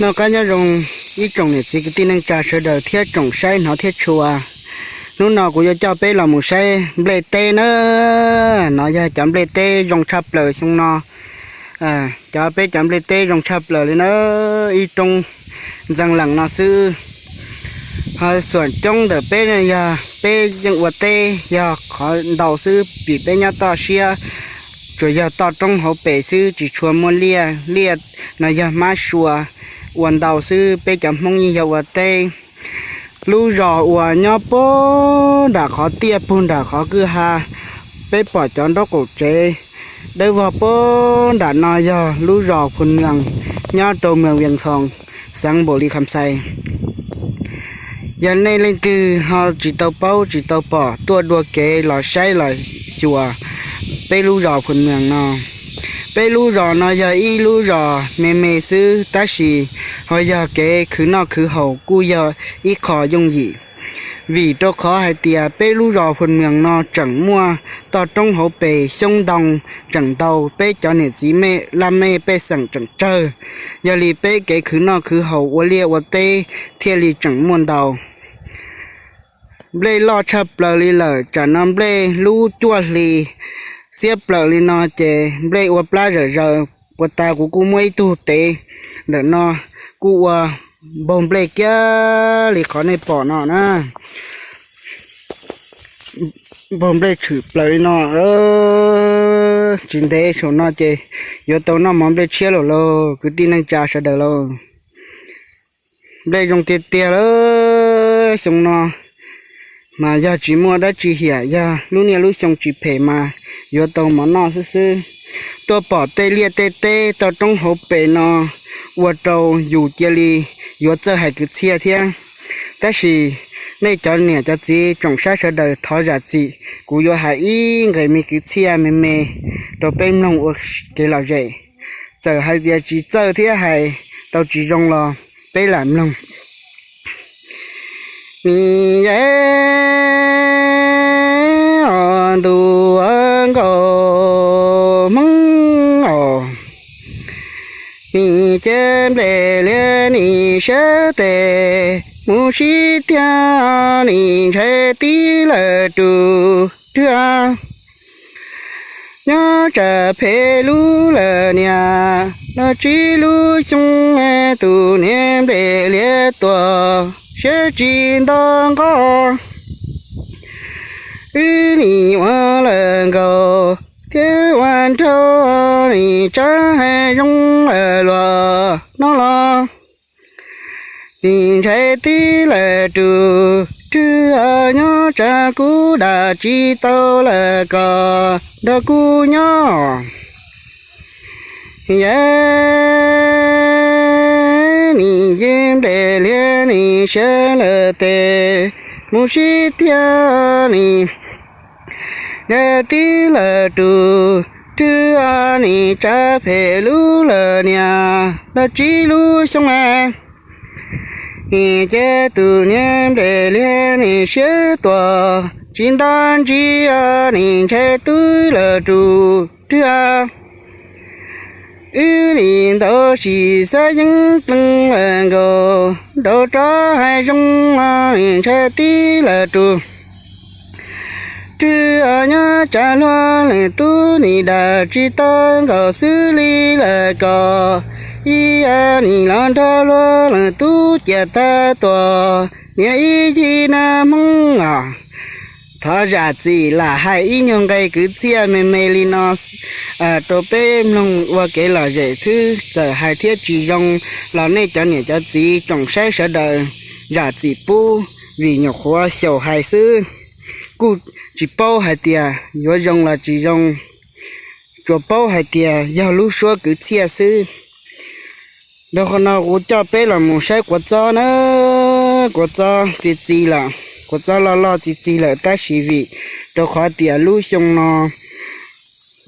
Noj qab nyob zoo ib tsoom niam txiv kwv tij neej tsa sawv daws thiab tsoom saib hnov thiab tshua. Hnub no kuv yuav coj peb los mus saib nplej teb na. No yog cov nplej teb zoo tshaj plaws xyoo no. Cov peb cov nplej teb zoo tshaj plaws li na, ib roob ntxeev lees no xwb. Ho xuam coob ntawm peb no yog peb yeej ua teb yog qhov ntau xwb vim peb nyob toj siab, tsuas yog toj roob hauv pes xwb tsis tshua muaj liaj. Liaj no yog hmab sua ua ntau xwb, peb cov Hmoob yeej yog ua teb. Lub zos uas nyob puag nram qhov tiaj puag nram qhov kwj ha, peb pom cov nraub qaum tsev dawb vog puag nram no yog lub zos Phu Nws, nyob rau moos Vias Khoos, xeev Npaus Lis Kham Xais. Yog nej leej twg ho tsis tau paub tsis tau pom, tuaj dua kev los saib los xyuas peb lub zos Phu Nws no. Peb lub zos no yog ib lub zos me me xwb tab sis ho yog kev khwv noj khwv haus kuj yog ib qho yooj yim, vim rau qhov hais tias peb lub zos Phu Nws no tseem muaj toj roob hauv pes xyoob ntoo tseem ntau, peb cov niam txiv laj mej pej xeem tseem tsawg, yog li peb kev khwv noj khwv haus ua liaj ua teb thiaj li tseem muaj ntau. Nplej loj tshaj plaws li lawm, tsam no nplej lub cuaj hli xiab plaws li no ces nplej ua plab zawm zaws. Puag ta kuv kuj muaj ib tug tev ntawm no, kuj ua npaug nplej kiag li qhov nej pom no na. Npaug nplej tshwm plaws li no, tsis ntev saum no ces yuav tau noj mov nplej tshiab lawm lauj kwv tij neej tsa sawv daws lauj. Nplej zoo tiag tiag lawm xyoo no, mas yog tsis muaj dab tsi hiam, yog lub niaj lub xyoo tsis phem mas yuav tau mov noj xwb xwb. Tuaj pom tej liaj tej teb toj roob hauv pes no ua rau yus cia li yuav txawj hais kwv txhiaj thiab. Tab sis nej cov niam cov txiv tsoom saib sawv daws thov zam txim, kuv yuav hais ib nqes me kwv txhiaj me me rau peb mloog ua kev lom zem. Txawm hais tias tsis txawj thiab hais tau tsis zoo los peb lam mloog. Nim yeej os ntuj nkaus Hmoob os, nim ces nplej liab nim siab tes mus sib tiag, nim ntshai tib lawm tus rwg. Nyob tsam phem lub lawm niam, los tsib lub xyoo tus niag nplej liab tuaj siab tsis nto nqos. Wb nim ua lawm nkaus thiab ua nraug, nim tsab hais zoo lawm luag no los nim ntshai tib lawm tus rwg. Nyob tsam kuv dam tsis tau lawm kom nrog kuv nyob. Yeej nim yeej nplej liab nim siab lawm tes mus sib tiag, nim ntshai tib lawm tus rwg. Nim tsab phem lub lawm niam, los tsib lub xyoo es ces tus niag nplej liab nim siab tuaj tsis nto ntsig, nim ntshai tib lawm tus rwg. Wb nim ntaus sim xav yeeb plees lawm nkaus, nraug tsab hais zoo nim ntshai tib lawm tus rwg. Nyob tsam luag leej tub nim dam tsis tau nkaus xwb li lawm kom ib nim los nrog luag leej tub ciam tag tuaj niam ib yig na Hmoob os. Thov zam txim lam hais ib nyuag nqe kwv txhiaj me me li no rau peb mloog ua kev lom zem xwb, txawm hais thiab tsis zoo los nej cov niam cov txiv tsoom saib sawv daws zam txim pub, vim nyuam qhuav xyaum hais xwb, kuj tsis paub hais tias yuav zoo los tsis zoo, tsuas paub hais tias yog lub suab kwv txhiaj xwb. Rau qhov no kuv coj peb los mus saib quav txob na. Quav txob txi txiv lawm, quav txob loj loj txi txiv lawm tab sis vim rau qhov tias lub xyoo no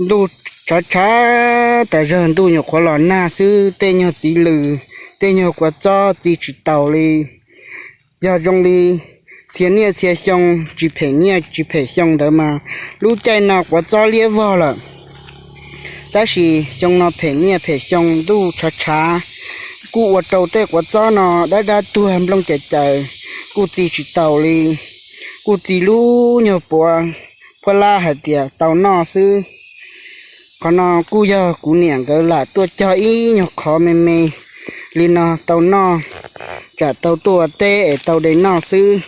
ntuj tshav tshav tas zog, ntuj nyuam qhuav los nag xwb, tej nyuag txiv lws, tej nyuag quav txob txi tsis taus li. Yog zoo li txhia niaj txhia xyoo tsis phem niaj tsis phem xyoo ntawd mas lub caij no quav txob liab vog lawm. Tab sis xyoo no phem niaj phem xyoo, ntuj tshav tshav, kuj ua rau tej quav txob no dab dab tuag nplooj caws caws, kuj txi tsis taus li, kuj txi lub nyuag puav phuab lab hais tias tau noj xwb. Qhov no kuj yog kuv niam nkawd lam tuaj cog ib nyuag qhov me me li no tau noj, tsam tau tuaj ua teb es tau de noj xwb.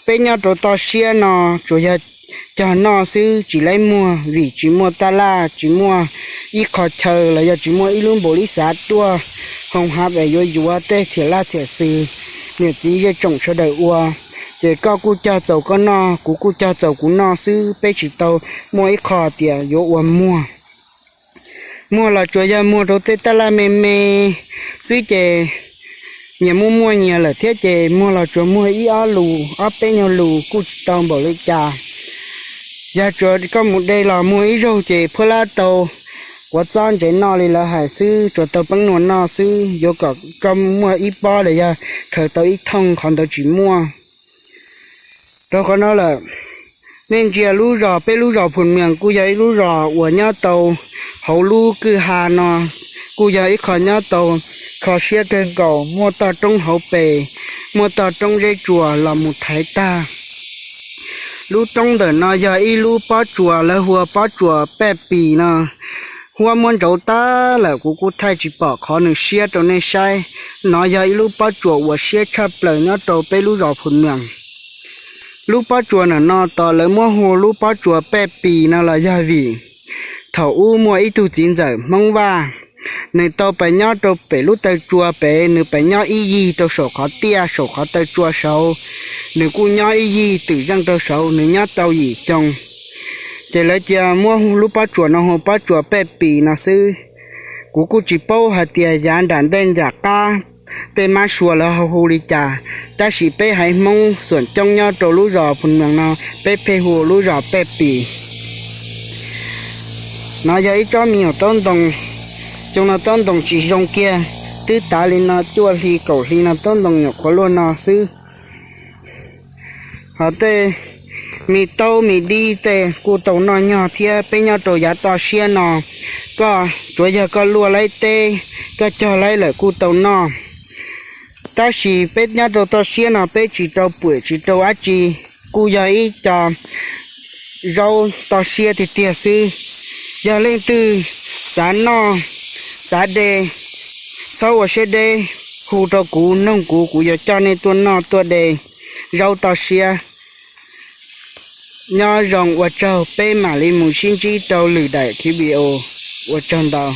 Peb nyob rau toj siab no tsuas yog cog noj xwb tsis laib muag vim tsis muaj taj laj, tsis muaj ib qho chaw los yog tsis muaj ib lub npaum li xav tuaj hoo hab es yuav yuav tej txhiam laj txhiam xws niam txiv zej tsoom sawv daws ua. Ces koj kuj cog txaus koj noj, kuv kuj cog txaus kuv noj xwb, peb tsis tau muaj ib qho tias yuav ua muag. Muag los tsuas yog muag rau tej taj laj me me xwb ces nyias muaj muaj nyias lawm thiab ces muag los tsuas muag ib ob lus ob peb nyuag lus kuj tsis tau npaum li cas. Yog tsuas koj mus de los muag ib zaug ces phuab lab tau quav txob ntsev noj li lawv hais xwb, tsuas tau peeb nua noj xwb, yuav kom koj muaj ib pob los yog khaws tau ib thooj qhov ntawd tsis muaj. Rau qhov no lawm, nej ntsia lub zos, peb lub zos Phum Mws kuj yog ib lub zos uas nyob tau hauv lub kwj ha no, kuj yog ib qho nyob tau kho siab kawg nkaus, muaj toj roob hauv pes, muaj toj roob zeb tsuas los mus thaiv tag. Lub roob ntawm no yog ib lub pob tsuas lawv hu ua pob tsuas Paj Pis no. Huab muab ntsauv tag lawm kuv kuj thaij tsis pom qhov nws siab rau nej saib. Nov yog ib lub pob tsuas uas siab tshaj plaws nyob rau peb lub zos Phum Mws. Lub pob tsuas ntawm no tos lawv muab hu lub pob tsuas Paj Pis no los yog vim thaum ub muaj ib tug txiv ntxawm Hmoob Vaj, nws tau pais nyob rau pem lub taw tsua pem, nws pais nyob ib yig rau saum qhov tiaj saum qhov taw tsua saud, nws kuj nyob ib yig twm zeej rau saud, nws nyob tau yim xyoo. Ces lawv cia muab lub pob tsuas no hu pob tsuas Paj Pis no xwb. Kuv kuj tsis paub hais tias yav nram ntej nram qab tej mab sua lawv ho hu li cas, tab sis peb haiv Hmoob xuam coob nyob rau lub zos Phum Mws no peb pheej hu lub zos Paj Pis. No yog ib tsob me nyuam taub ntoo, xyoo no taub ntoo tsis zoo kiag, twb tav li no cuaj hli kaum hli no taub ntoo nyuam qhuav luaj no xwb. Ho tej me taub me dib tej kuj tau noj nyog thiab. Peb nyob rau yav toj siab no, koj tsuav yog koj luaj laib teb, koj cog laib lawm kuj tau noj. Tab sis peb nyob rau toj siab no peb tsis rau pwm tsis rau dab tsi, kuj yog ib co zaub toj siab tiag tiag xwb. Yog leej twg xav noj, xav de, txhob ua siab deb, hu rau kuv, noog kuv, kuv yuav coj nej tuaj noj tuaj de zaub toj siab. Nyob zoo, ua tsaug, peb mam li mus sib ntsib rau lwm daim video. Ua tsaug ntau.